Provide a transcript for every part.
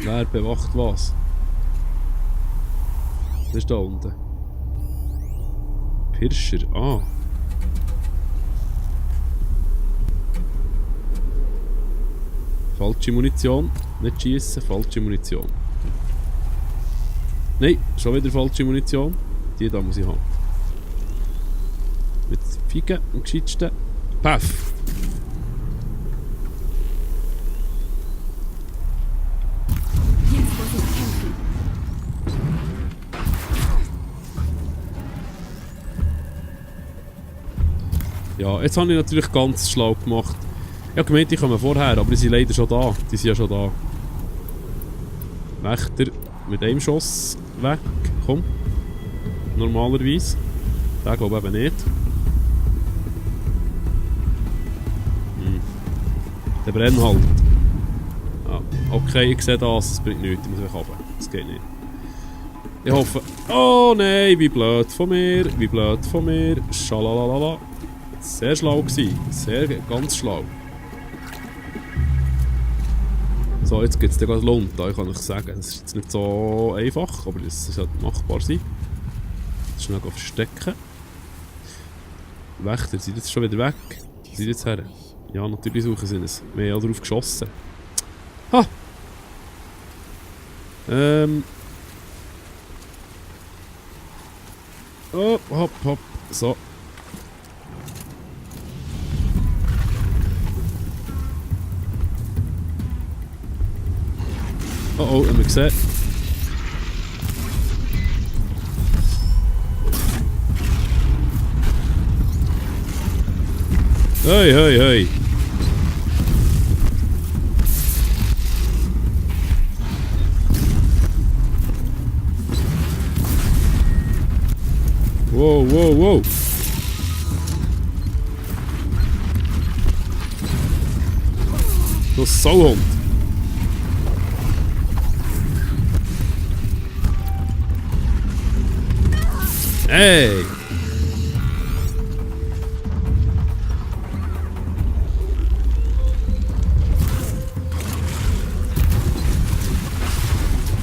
Wer bewacht was? Das ist da unten. Pirscher, ah. Falsche Munition. Nicht schiessen, falsche Munition. Nein, schon wieder falsche Munition. Die da muss ich haben. Mit Figen und Gescheitsten. Paff! Ja, jetzt habe ich natürlich ganz schlau gemacht. Ich habe gemeint, die kommen vorher, aber die sind leider schon da. Die sind ja schon da. Wächter mit einem Schuss weg. Komm. Normalerweise. Der glaube ich eben nicht. Der brennt halt. Ja, okay, ich sehe das. Das bringt nichts. Ich muss mich runter. Das geht nicht. Ich hoffe... Oh nein, wie blöd von mir. Wie blöd von mir. Schalalala. Sehr schlau gewesen. Sehr, ganz schlau. So, jetzt gibt es gerade Lund, da kann ich sagen. Das ist jetzt nicht so einfach, aber das sollte machbar sein. Schnell verstecken. Wächter, sind jetzt schon wieder weg? Sind jetzt her? Ja, natürlich suchen sie es. Wir haben ja drauf geschossen. Ha! Oh, hopp, hopp. So. Oh oh, haben wir gesehen. Hey, hey, hey. Wow, wow, wow. Du Sauhund. Hey!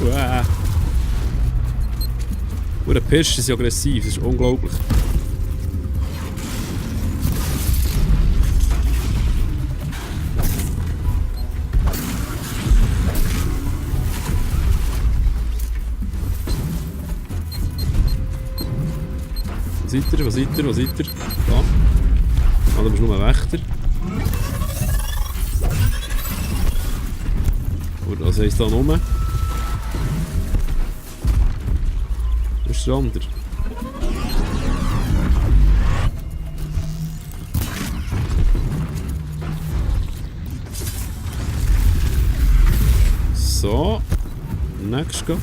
Wow. Der Pirsch ist aggressiv, das ist unglaublich. Wo seid ihr? Wo seid ihr? Wo seid ihr? Da. Ah, da bist du nur ein Wächter. Und was heisst da rum? Wo ist der andere? So. Nächstes geht.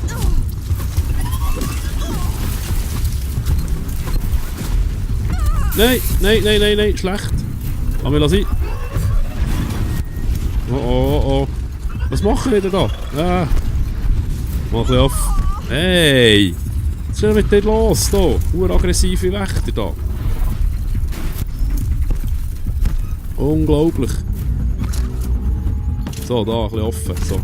Nein, nein, nein, nein, nein, schlecht. Aber lass ich. Oh, oh, oh. Was machen wir denn da? Ah. Mach ein bisschen auf. Hey! Was ist denn mit dir los hier? Uraggressive Wächter da. Unglaublich. So, da ein bisschen offen. So.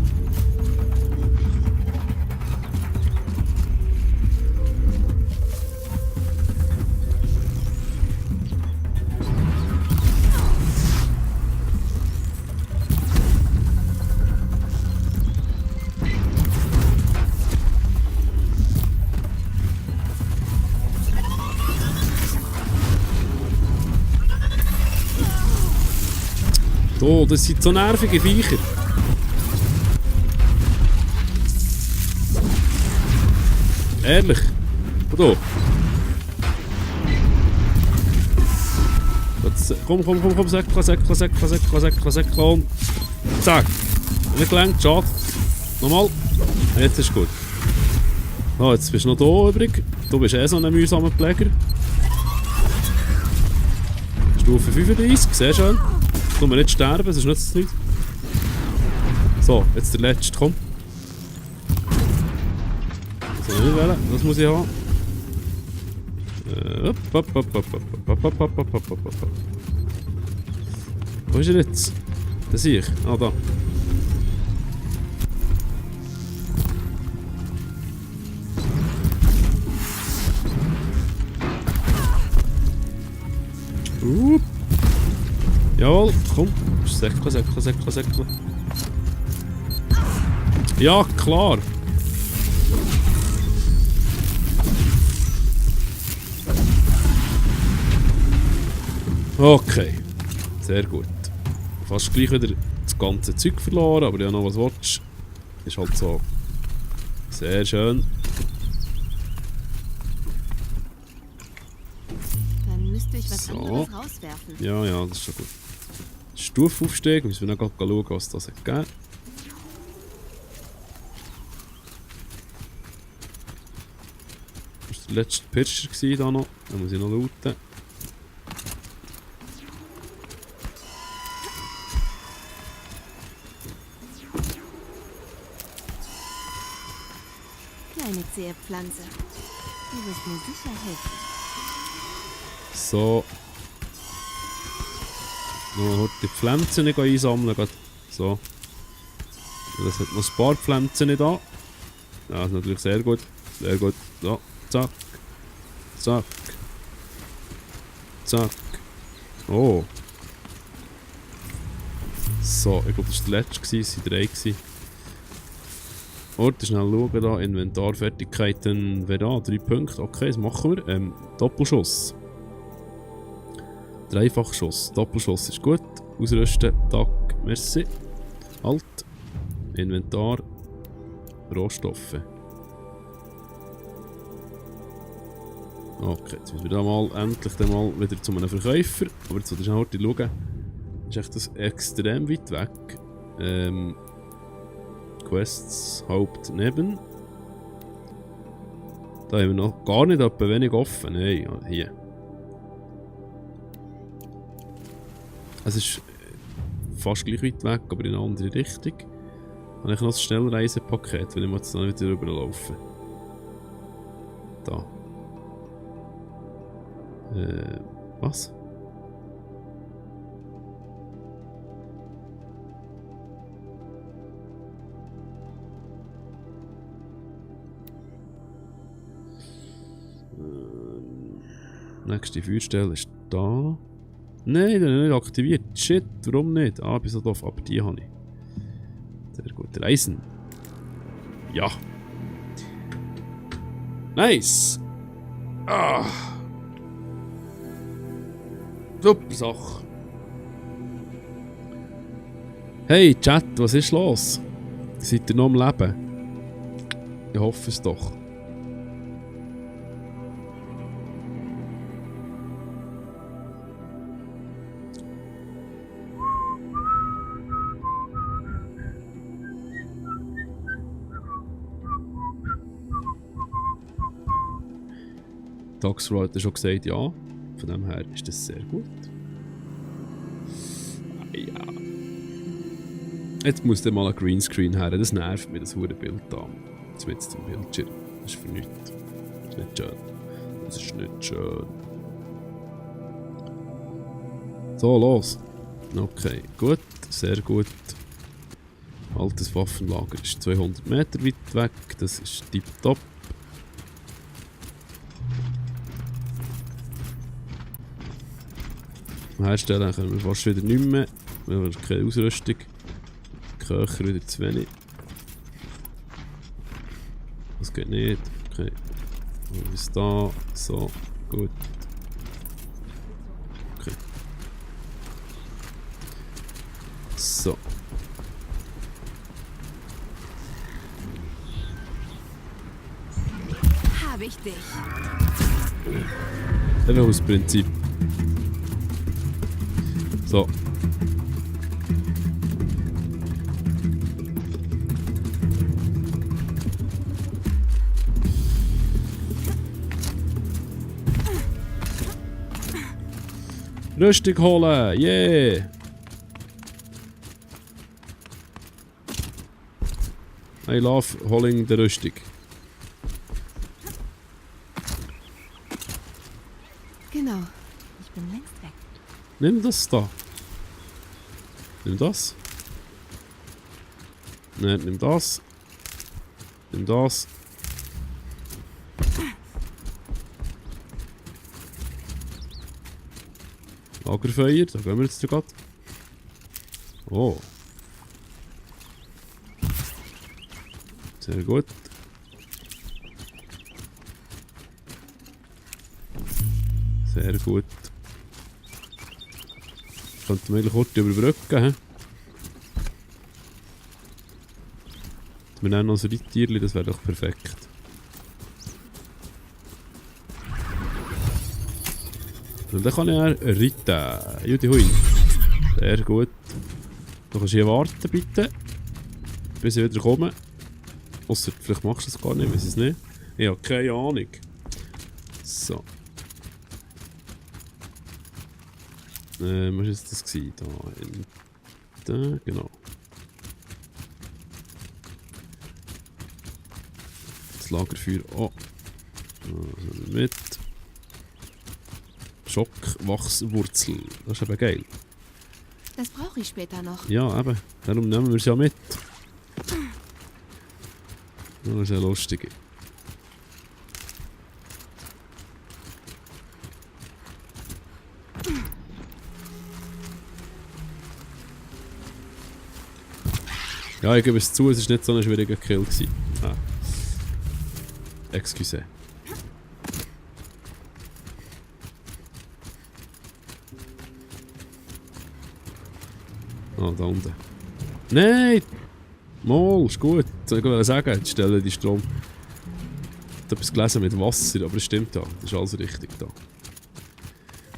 Oh, das sind so nervige Viecher. Ehrlich. Da. Komm, komm, komm, komm, Säckle, Säckle, Säckle, Säckle, Säckle, Säckle und zack. Nicht gelenkt, schade. Nochmal. Jetzt ist gut. Oh, jetzt bist du noch da übrig. Du bist eh so ein mühsamer Pfleger. Stufe 35, sehr schön. Du musst nicht sterben, sonst nützt es nichts. So, jetzt der letzte, komm. Das soll ich nicht wählen, das muss ich haben. Wo ist er jetzt? Da sehe ich. Ah, da. Jawohl, komm. Säckle, säckle, säckle, säckle. Ja, klar. Okay. Sehr gut. Fast gleich wieder das ganze Zeug verloren, aber ja noch was willst. Ist halt so. Sehr schön. Dann müsste ich was So. anderes rauswerfen. Ja, ja, das ist schon gut. Stufaufstieg, müssen wir noch schauen, was das hat gegeben. Das war der letzte Pirscher da noch. Da muss ich noch looten. Kleine zähe Pflanze. Du wirst mir sicher helfen. So. Noch die Pflanzen nicht einsammeln. So. Das hat noch ein paar Pflanzen da. Ja, das ist natürlich sehr gut. Sehr gut. So. Zack. Zack. Zack. Oh. So, ich glaube, das war der letzte. Es waren 3. Orte schnell schauen da. Inventarfertigkeiten. Wer da? 3 Punkte. Okay, das machen wir. Doppelschuss. Dreifachschuss. Doppelschuss ist gut. Ausrüsten. Tack. Merci. Halt. Inventar. Rohstoffe. Okay, jetzt müssen wir da mal endlich dann mal wieder zu einem Verkäufer. Aber jetzt solltest du heute schauen. Ist echt das extrem weit weg. Quests Haupt neben. Da haben wir noch gar nicht etwa wenig offen. Nein, ja, hier. Es ist fast gleich weit weg, aber in eine andere Richtung. Habe ich noch das Schnellreisepaket, weil ich muss jetzt noch wieder rüberlaufen. Da. Was? Nächste Feuerstelle ist da. Nein, der ist nicht aktiviert. Shit, warum nicht? Ah, bis doof, aber die habe ich. Sehr gut. Reisen. Ja. Nice. Ah. Super Sache. Hey, Chat, was ist los? Seid ihr noch am Leben? Ich hoffe es doch. Daxro hat ja schon gesagt, ja. Von dem her ist das sehr gut. Ja. Jetzt muss der mal ein Greenscreen her. Das nervt mich, das hure Bild da. Jetzt wird es zum Bildschirm. Das ist für nichts. Das ist nicht schön. Das ist nicht schön. So, los. Okay, gut. Sehr gut. Altes Waffenlager ist 200 Meter weit weg. Das ist tipptopp. Herstellen können wir fast wieder nicht mehr. Wir haben keine Ausrüstung. Köcher wieder zu wenig. Das geht nicht. Okay. Und ist da. So. Gut. Okay. So. Habe ich dich. Einfach aus Prinzip. So. Rüstung holen! Yeah! I love holding the Rüstung. Genau. Ich bin längst weg. Nimm das da. Nimm das. Nein, nimm das. Nimm das. Lagerfeuer, da gehen wir jetzt gerade. Oh. Sehr gut. Sehr gut. Könnten wir eigentlich kurz überbrücken, hä? Wir nehmen noch ein Reittierli, das wäre doch perfekt. Und dann kann ich reiten. Judy Hui. Sehr gut. Du kannst hier warten, bitte. Bis ich wieder komme. Ausser, vielleicht machst du das gar nicht, weiß ich es nicht. Ich habe keine Ahnung. So. Was war das? Da, genau. Das Lagerfeuer. Oh. Also mit. Schockwachswurzel. Das ist eben geil. Das brauche ich später noch. Ja, eben. Darum nehmen wir es ja mit. Das ist ja lustig. Ja, ich gebe es zu, es war nicht so ein schwieriger Kill. Ah. Excuse. Ah, da unten. Nein! Mal, ist gut. Ich wollte sagen, jetzt stellen die Strom. Ich habe etwas gelesen mit Wasser, aber es stimmt ja. Das ist alles richtig da.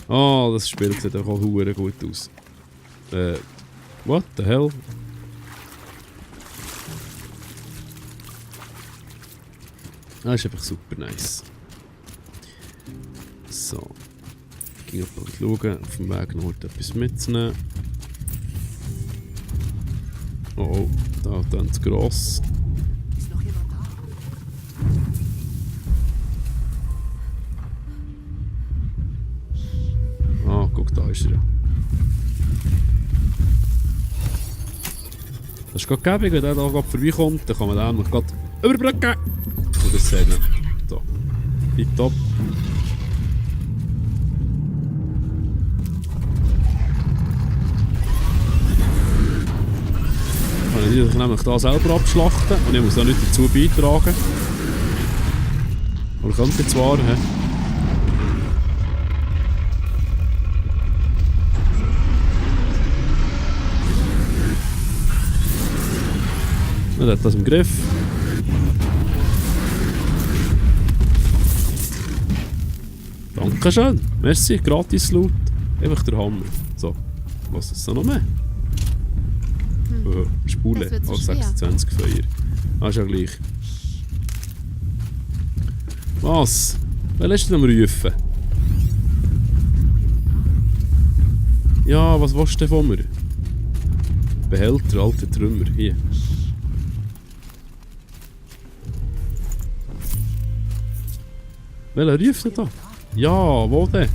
Ah, das Spiel sieht auch verdammt gut aus. What the hell? Das ist einfach super nice. So. Ich gehe mal schauen, auf dem Weg noch etwas mitzunehmen. Oh, oh, da ist gross. Ist noch jemand da? Ah, guck, da ist er ja. Das ist gerade gäbig, wenn der da gerade vorbeikommt, dann kann man den nämlich gerade überbrücken. Und das sehen wir. So. Tipptopp. Ich kann nämlich hier selber abschlachten und ich muss da nicht dazu beitragen. Oder könnte zwar, hä? Er hat das im Griff. Dankeschön. Merci, gratis Loot. Einfach der Hammer. So, was ist da noch mehr? Spule, Das wird zu 26 Feuer. Ah, ist ja gleich. Was? Wer lässt du denn rufen? Ja, was willst du denn von mir? Behälter, alte Trümmer, hier. Welcher ruft denn da? Ja, wo denn?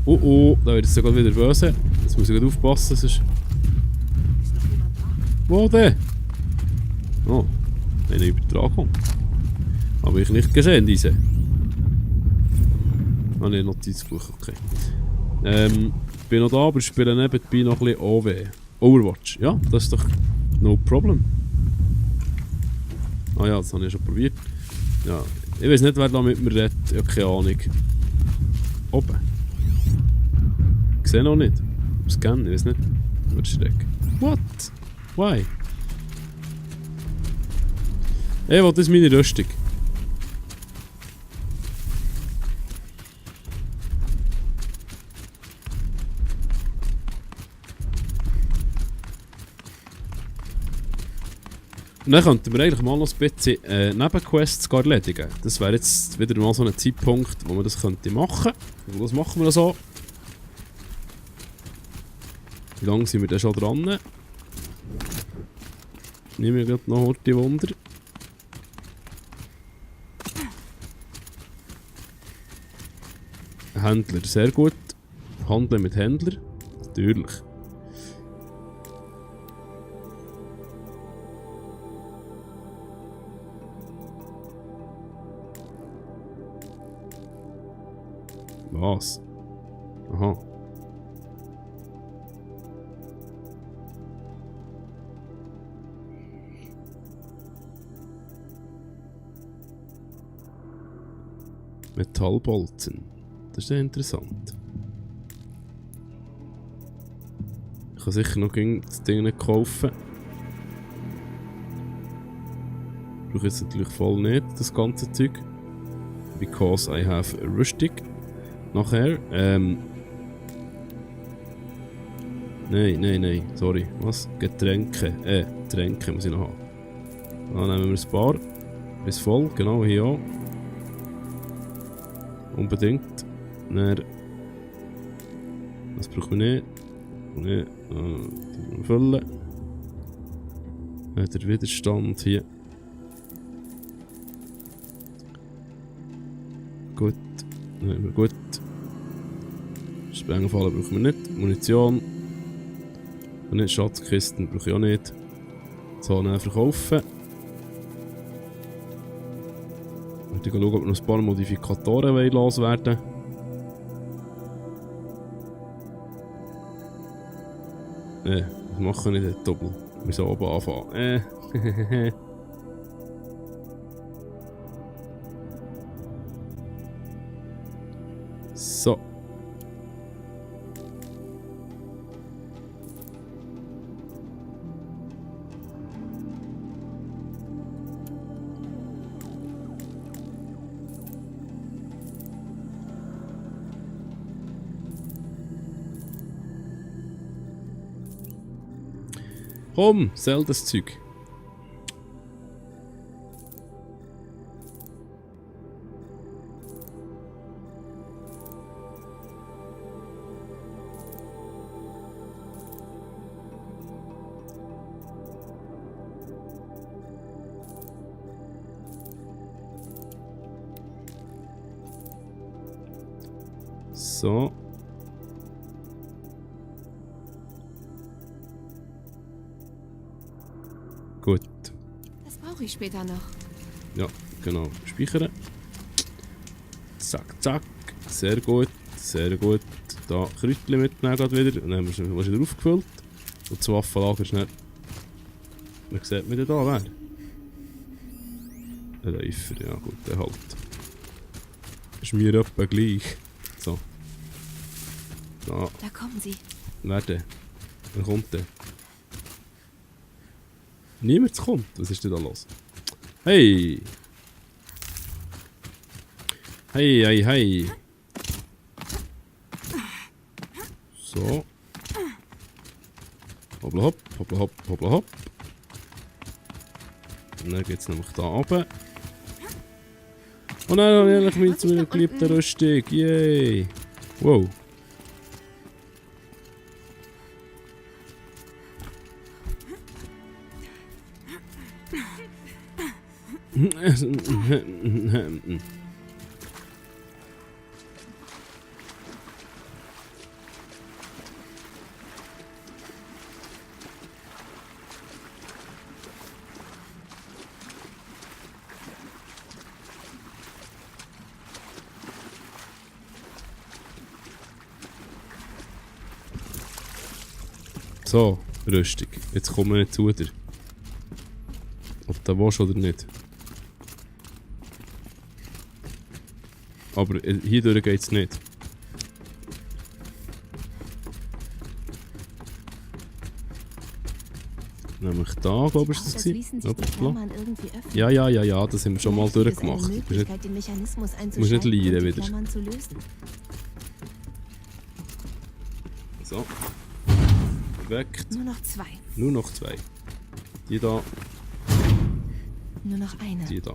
Oh oh, da wird es sogar wieder böse. Jetzt muss ich gerade aufpassen, sonst... Wo denn? Oh, eine Übertragung. Habe ich nicht gesehen, diese. Ah ne, Notizbuch, okay. Bin noch da, aber spiele nebenbei noch ein bisschen OW. Overwatch, ja, das ist doch no problem. Ah ja, das habe ich schon probiert. Ja, ich weiß nicht, wer da mit mir redet, ich habe keine Ahnung. Oben. Ich sehe noch nicht. Scannen, ich weiß nicht. Wird schreck. What? Why? Ey, was ist meine Rüstung? Und dann könnten wir eigentlich mal noch ein bisschen Nebenquests erledigen. Das wäre jetzt wieder mal so ein Zeitpunkt, wo man das könnte machen. Und das machen wir so. Wie lange sind wir denn schon dran? Nehmen wir gerade noch die Wunder. Händler, sehr gut. Handeln mit Händler. Natürlich. Was? Aha. Metallbolzen. Das ist ja interessant. Ich kann sicher noch das Ding nicht kaufen. Brauche jetzt natürlich voll nicht, das ganze Zeug. Because I have a rustic. Nachher, Nein, sorry. Was? Getränke. Getränke muss ich noch haben. Dann nehmen wir ein paar. Bis voll, genau, hier auch. Unbedingt. Dann... Das brauchen wir nicht. Füllen. Der Widerstand hier. Gut. Gut. Sprengfallen brauchen wir nicht. Munition. Und nicht Schatzkisten brauche ich auch nicht. So, dann verkaufen. Und ich schauen, ob wir noch ein paar Modifikatoren loswerden wollen. Das machen wir nicht doppelt. Wir müssen oben anfangen. So. Komm, sell das Zeug. So. Gut. Das brauche ich später noch. Ja, genau. Speichern. Zack, zack. Sehr gut, sehr gut. Da Kräutchen mitnehmen gerade wieder. Und dann haben wir es wieder aufgefüllt. Und das Waffenlager ist nicht... Man sieht mich da, wer? Ein Läufer, ja gut, der halt. Ist mir etwa gleich. So. Da. Da kommen sie. Wer denn? Wer kommt denn? Niemand kommt. Was ist denn da los? Hey! Hey, hey, hey! So. Hoppla hopp, hoppla hopp, hoppla hopp. Und dann geht's nämlich da runter. Und dann habe ich mit meiner geliebten Rüstung. Yay! Wow! So, Rüstung. Jetzt kommen wir nicht zu dir. Ob du willst oder nicht. Aber hier durch geht es nicht. Nämlich da, glaube ich, ist das gewesen. Ja, das haben wir schon mal durchgemacht. Du musst nicht leiden wieder. So. Perfekt. Nur noch zwei. Nur noch zwei. Die da. Nur noch eine. Die da.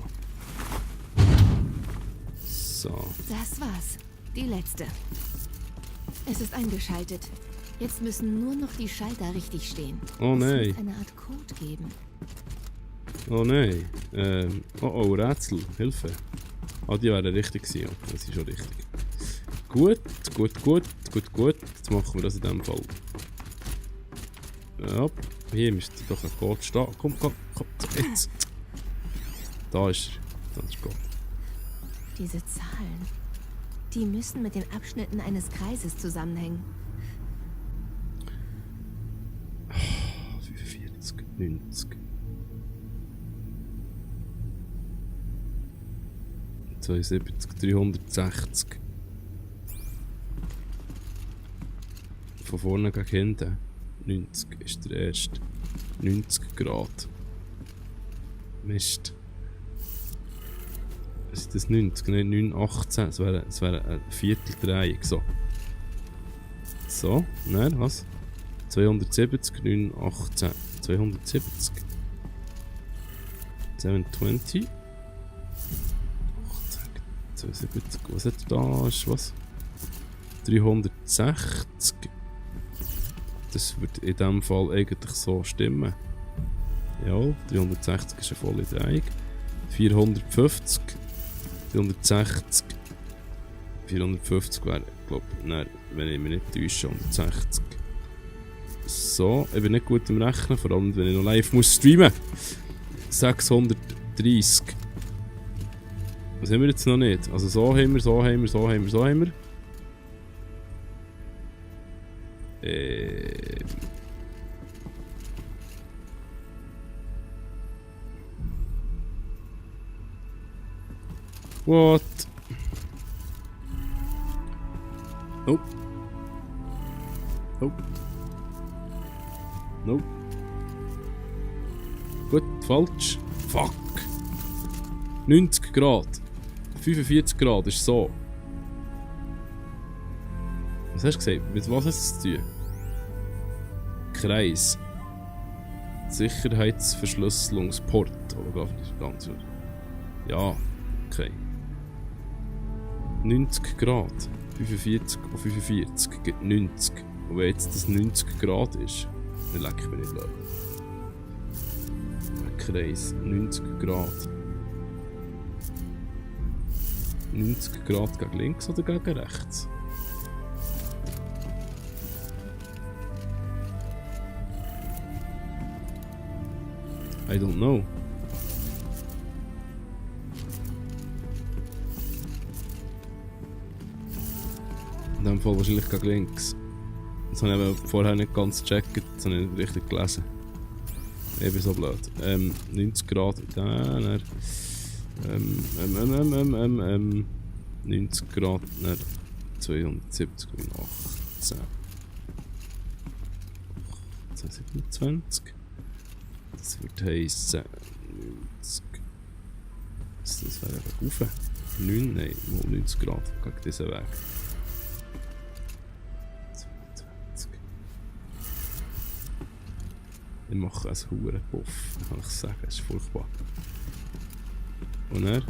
So. Das war's. Die letzte. Es ist eingeschaltet. Jetzt müssen nur noch die Schalter richtig stehen. Oh nein. Es wird eine Art Code geben. Oh nein. Oh, Rätsel. Hilfe. Ah, die wären richtig gewesen. Ja. Das ist schon richtig. Gut. Jetzt machen wir das in dem Fall. Ja, hier müsste doch ein Code stehen. Komm, jetzt. Da ist er. Das ist Gott. Diese Zahlen. Die müssen mit den Abschnitten eines Kreises zusammenhängen. 45, 90. 72, 360. Von vorne gegen hinten. 90 ist der erste. 90 Grad. Mist. Ist das 90? Nein, 9, 18. Es wäre eine Vierteldrehung. So. So, nein, was? 270, 9, 18. 270. 720. 270. Was hat er da? Ist was? 360. Das würde in diesem Fall eigentlich so stimmen. Ja, 360 ist eine volle Drehung. 450. 360. 450 wäre, glaube ich, wenn ich mich nicht täusche, 160. So, ich bin nicht gut im Rechnen, vor allem wenn ich noch live muss streamen. 630. Was haben wir jetzt noch nicht? Also so haben wir, so haben wir, so haben wir, so haben wir. What? Nope. Nope. Nope. Gut, falsch. Fuck. 90 Grad. 45 Grad ist so. Was hast du gesagt? Mit was hast du es zu tun? Kreis. Sicherheitsverschlüsselungsport. Oder ganz. Ja, okay. 90 Grad. 45 und 45 gibt 90. Und wenn jetzt das 90 Grad ist, dann leck ich mir nicht blöd. Ein Kreis. 90 Grad. 90 Grad gegen links oder gegen rechts? I don't know. In dem Fall wahrscheinlich gegen links. Das habe ich vorher nicht ganz gecheckt, das habe ich nicht richtig gelesen. Ich bin so blöd. 90 Grad, dann 90 Grad, dann 270 und 18. 27. Das wird heissen 90. Das wäre eben rauf. 9, nein, 90 Grad gegen diesen Weg. 22. Ich mache einen huren Puff, kann ich sagen, das ist furchtbar. Und er?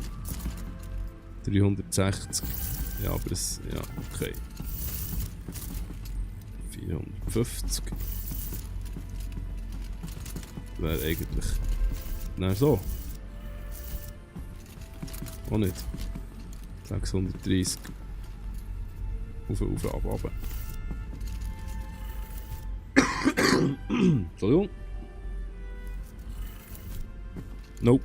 360. Ja, aber es. Ja, okay. 450. Wäre eigentlich. Na so. Auch nicht. 630. Auf, ab, ab. Entschuldigung. Nope.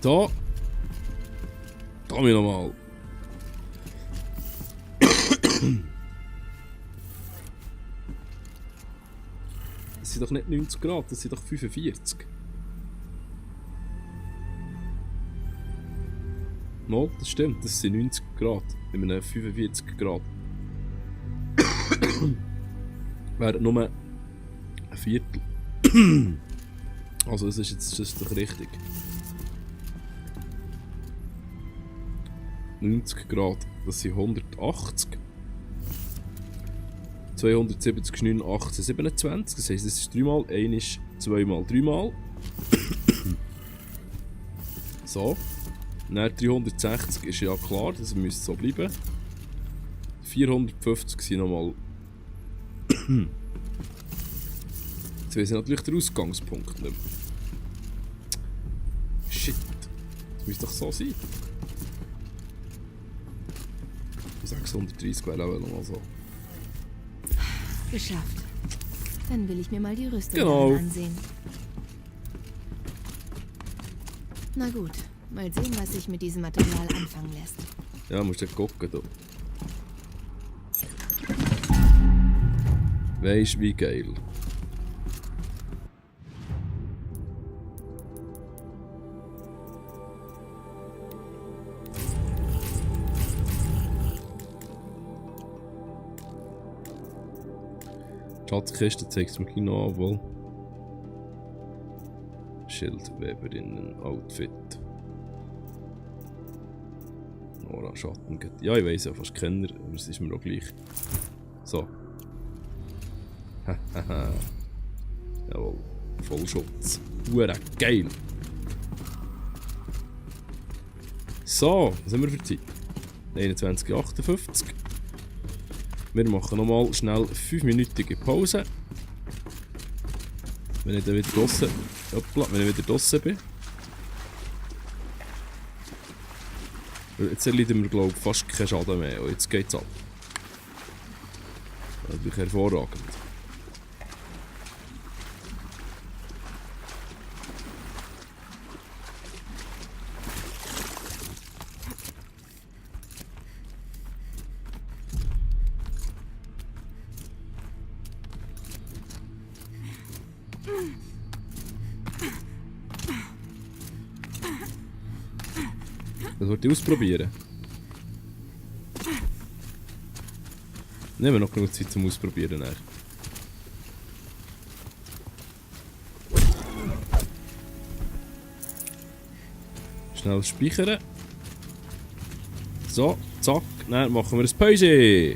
Da. Da wir nochmal. Das sind doch nicht 90 Grad, das sind doch 45. Mal, das stimmt, das sind 90 Grad. In einem 45 Grad. Wäre nur ein Viertel. Also, das ist doch richtig. 90 Grad, das sind 180. 270 ist 9, 18, 27. Das heisst, das ist 3 mal, 1 ist 2 mal, 3 mal. So. Dann 360 ist ja klar, das müsste so bleiben. 450 sind nochmal. Jetzt weiss ich natürlich den Ausgangspunkt nicht mehr. Shit. Das müsste doch so sein. 630 wäre auch nochmal so. Geschafft. Dann will ich mir mal die Rüstung genau ansehen. Na gut, Mal sehen, was sich mit diesem Material anfangen lässt. Ja, musst du gucken, du. Weisst wie geil. Die Schatzkiste zeigt es mir gleich noch an, wohl. Schildweberinnen-Outfit. Nora Schatten. Ja, ich weiss ja fast Kenner, aber es ist mir auch gleich. So. Hahaha. Jawohl. Vollschutz. Hure geil. So, was haben wir für Zeit? 21:58. Wir machen nochmal schnell 5-minütige Pause. Wenn ich dann wieder draussen, wenn ich wieder draussen bin. Jetzt erleiden wir, glaube ich, fast keinen Schaden mehr. Und jetzt geht's ab. Natürlich hervorragend. Das wollte ich ausprobieren. Nehmen wir noch genug Zeit zum Ausprobieren. Dann. Schnell speichern. So, zack, dann machen wir ein Pause.